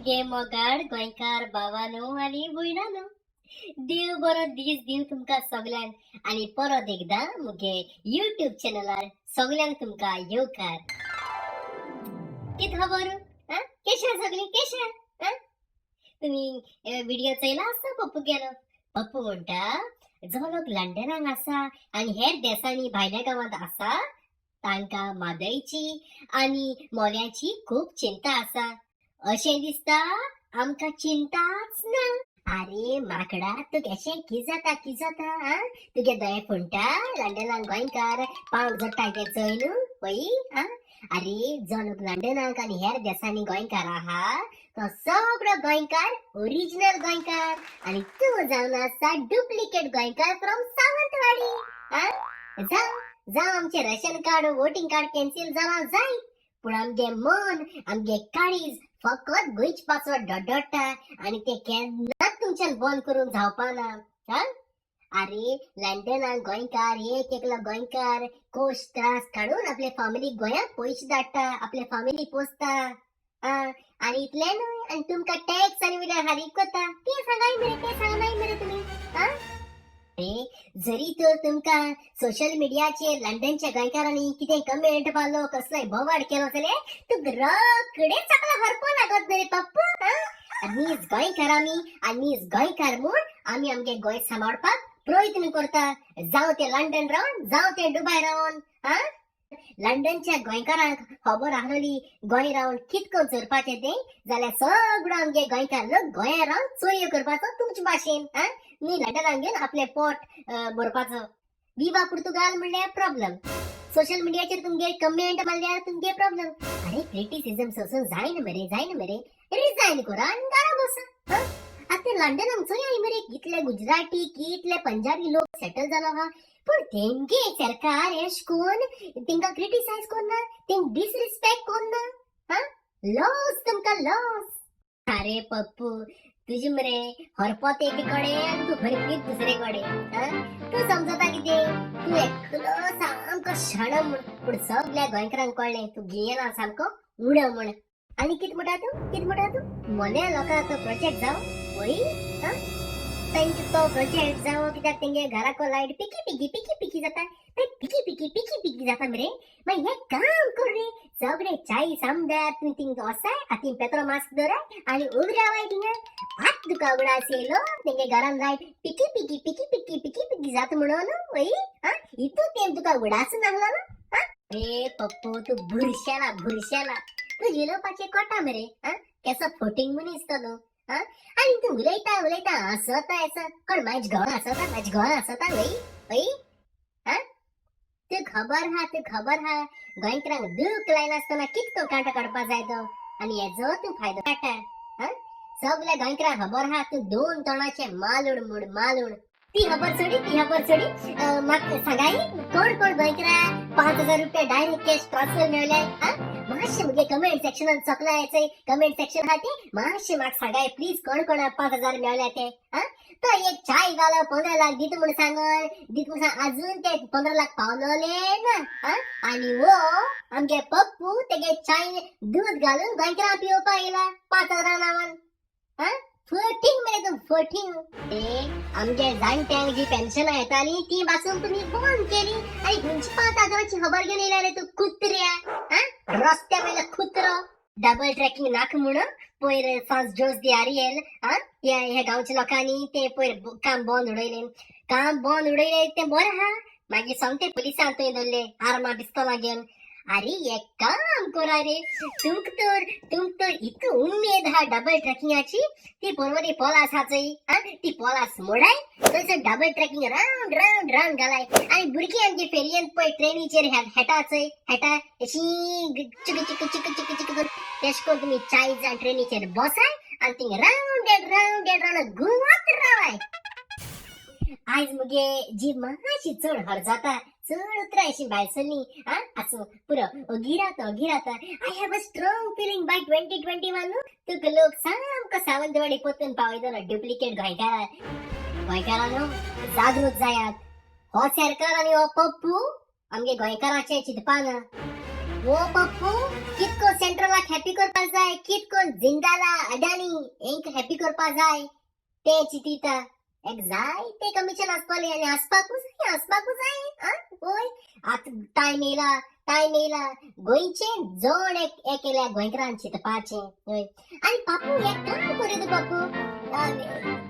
मुगे मोगाळ गोंयकार भावानो आनी भयणानो, देव बरो दीस दिव तुमकां सगल्यांक आनी परत एकदां मुगे युट्यूब चॅनलार सगल्यांक तुमकां येवकार. कित खबर आं? केशा सगळीं केशा आं? तुमी व्हिडिओ चोयला आसता पप्पू गेलो. पप्पू म्हणटा, जो लोक लंडनाक आसा आनी हेर देसांनी भायल्या गांवांत आसा तांकां म्हादयची आनी मोल्याची खूब चिंता आसा. अशें दिसता आमकां चिंताच ना. आरे माकडा, तूं केशें कितें जाता कितें जाता आं? तुगे दोळे फुंटा लंडनाक गोंयकार पावंक जोडटा तें चोय न्हू पळय आं? आरे, जो लोक लंडनाक आनी हेर देसांनी गोंयकार आहा तो सगळो गोंयकार ओरिजिनल गोंयकार आनी तूं जावन आसा डुप्लिकेट गोंयकार फ्रॉम सावंतवाडी आं? जावं जावं, आमचें ration card, voting card cancel जालां जायत, पूण आमगे मन, आमगे काळीज फकत गोंयच पासत डडडटा आनी ते केन्नाच तुमच्यान बंद करूंक जावपाना आं? आरे, लंडनाक गोंयकार एक एकलो गोंयकार कोश त्रास काडून आपले फामिलीक गोंयांत पयशे धाडटा, आपले फामिली पोसता आं. आनी इतलें न्हय, आनी तुमकां टॅक्स आनी वयल्यान फारीक करता. तें सांगाय मरे, तें सांगनाय मरे तुमी आं. अरे, जरी तर तुमकां सोशल मिडियाचेर लंडनच्या गोंयकारांनी कितें कमेंट मारलो, कसलोय बोवाळ केलो जाल्यार तुका रोखडेच आपलो हरपो लागत न्ही रे पप्पू आं. नीज गोंयकार आमी आनी नीज गोंयकार म्हूण आमी आमगे गोंय सांबाळपाक प्रयत्न करता, जावं ते लंडन रावन, जावं ते दुबाय रावन आं. लंडनच्या गोंयकारांक खबर आहलोली गोंय रावन कितको चोरपाचें तें, जाल्यार सगळो आमगे गोंयकार लोक गोंया रावन चोरयो करपाचो तुमचे भाशेन आं, न्ही लंडनाक घेवन आपलें पोट भरपाचो. विवा पुर्तुगाल म्हणल्यार प्रॉब्लम, सोशल मिडियाचेर तुमगे कमेंट मारल्यार तुमगे प्रॉब्लम. अरे, क्रिटिसिजम सोसून जायना मरे, जायना मरे. रिजायन करा आनी घरा बसा. आतां लंडनाक चोयाय मरे, कितले गुजराती, कितले पंजाबी लोक सेटल जालो आहा, पूण तेंगे सरकार एश कोन्न तेंकां क्रिटिसायज कोन्ना, तेंक डिसरिस्पेक्ट कोन्ना. हा, लॉस तुमकां लॉस. अरे पप्पू, तुजी मरे हरपत एके कडेन आनी तूं हरपीत दुसरे कडेन. तूं समजता कितें तूं एकलो सामको शाणो म्हूण, पूण सगल्या गोंयकारांक कळ्ळें तूं गियेना सामको उणो म्हूण. आनी कितें म्हणटा तूं, कितें म्हणटा तूं? मोल्या लोकांक तो प्रोजेक्ट जावं वय. तांचे तो प्रोजेक्ट जावं कित्याक तेंगे घराको लायट पिकी पिकी पिकी पिकी जाता. मागीर पिकी पिकी पिकी पिकी जाता मरे. मागीर हें काम कर रे, सगळे 40 आमदार तूं थिंग वसाय, हातीन पेत्रो मास्क दवराय आनी उबे रावाय थिंगा. आत तुका उगडास येयलो तेंगे घरान लायट पिकी पिकी पिकी पिकी पिकी पिकी जाता म्हणून वय? आं, इतू तेम तुका उगडास नासलो ना? अरे पप्पू, तूं बुरशेला, बुरशेला. तूं उलोवपाचें कोटा मरे. आं, केसो फोटींग मनीस तो तूं. आं, आनी तूं उलयता उलयता हांसता येसो कोण म्हाज घोव हांसता, म्हाज घोव हांसता वय वय. आं, तूं खबर हा, तूं खबर हा गोंयकारांक दूख लायनासतना कितको कांटो काडपा जाय तो आनी हेजो तूं फायदो काडटा. आं, सगल्या गोंयकारांक खबर हा तूं दोन तोंडाचें मालूण म्हूण, मालूण. ती खबर सोडी, ती खबर सोडी. म्हाका सांगाय, कोण कोण गोंयकारां 5,000 रुपया डायरेक्ट कॅश ट्रान्सफर मेळले? आं, मातशें मुगे कमेंट सेक्शनान सकला येचय कमेंट सेक्शन आहा ते, मातशें म्हाका सांगाय प्लीज, कोण कोण 5,000 मेळ्ळे ते. आं, तो एक चाय घालो 15 लाख दिता म्हूण सांगोन, दिता म्हूण सांग, अजून ते 15 लाख पावलोले ना. आं, आनी वो आमगे पप्पू तेगे चाय दूद घालून गोंयकारां पिवपाक येयला 5,000 नांवान. आं, फटींग मरे तूं, फटींग. ए, आमगे जाणट्यांक जी पेन्शनां येताली ती पासून तुमी बंद केली आनी खंयची 5,000ची खबर घेवन येयला रे तूं कुत्र्या? आं, रस्त्या वयलो कुत्रो. डबल ट्रॅकिंग नाका म्हणून पयर सांज जोस दी आरियल आं ह्या ह्या गांवच्या लोकांनी ते पयर काम बंद उडयलें. काम बंद उडयलें तें बरें आहा, मागीर सोमते पुलिसांक थंय दवरले आर्मां पिस्तोलां घेवन. अरे, एक काम करा रे, तुमक तर इतको उमेद आहा डबल ट्रॅकिंगाची, ती पोरवरी पोलास आहा चोय आं, ती पोलास मोडाय, थंयसर double tracking round round round घालाय आनी भुरगीं आमची फेरयेन पळय ट्रेनीचेर हेटा चोय, हेटा अशी चिक चिक चिक चिक चिक करून, तेश करून तुमी चाळीस जाण ट्रेनीचेर बसाय आनी thing round and round and round घुंवत रावाय. आयज मुगे जीव मातशी चड हर जाता, चड उतरां अशीं भायर सरलीं. आं, आसूं, पुरो, ओगी रावता, ओगी रावता. I have a strong feeling by 2021 तुका लोक सामको सावंतवाडी पोतून पावयतलो. डुप्लिकेट गोंयकारा, गोंयकारांनो, जागृत जायात. हो सरकार आनी हो पप्पू आमगे गोंयकाराचें चिंतपाना. ओ पप्पू, कितको सेंट्रलाक हॅपी करपा जाय, कितको जिंदाला अडाणी हेंक हॅपी करपा जाय ते चिंतिता. एक जाय ते कमिशन आसपाले आनी आसपाकूच जाय, आसपाकूच जाय. वय, आतां टायम येयला, टायम येयला गोंयचे जण एक एकेल्या गोंयकारान चिंतपाचें. वय, आनी पापू, एक काम करूं तूं पप्पू.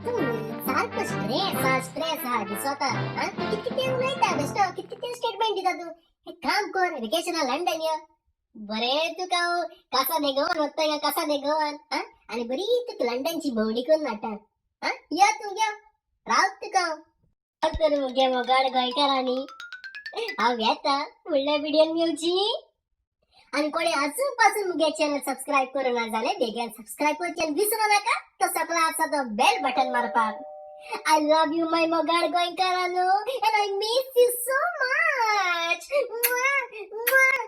तूं सारको स्ट्रेस आहा, स्ट्रेस आहा दिसता. तूं कित कितें उलयता बेश्टो, कित कितें स्टेटमेंट दिता तूं. एक काम कर, वेकेशना लंडन यो. बरें, तुका हांव कासा दे गोवन वता हिंगा, कासा दे गोवन. आनी बरी तुका लंडनची भोंवडी करून हाडटा. यो तूं, यो, रावत तुका हांव. तर मुगे मोगाळ गोंयकारांनी, हांव येता, फुडल्या व्हिडियोन मेवची. आनी कोणी अजून पासून मुगे चॅनल सबस्क्रायब करूं ना जाल्यार बेगीन सबस्क्रायब करचें विसरू नाका, तो सकला आसा तो बेल बटन मारपाक. I love you, my मोगाळ गोंयकारांनो, and I miss you so much. Mwah, mwah.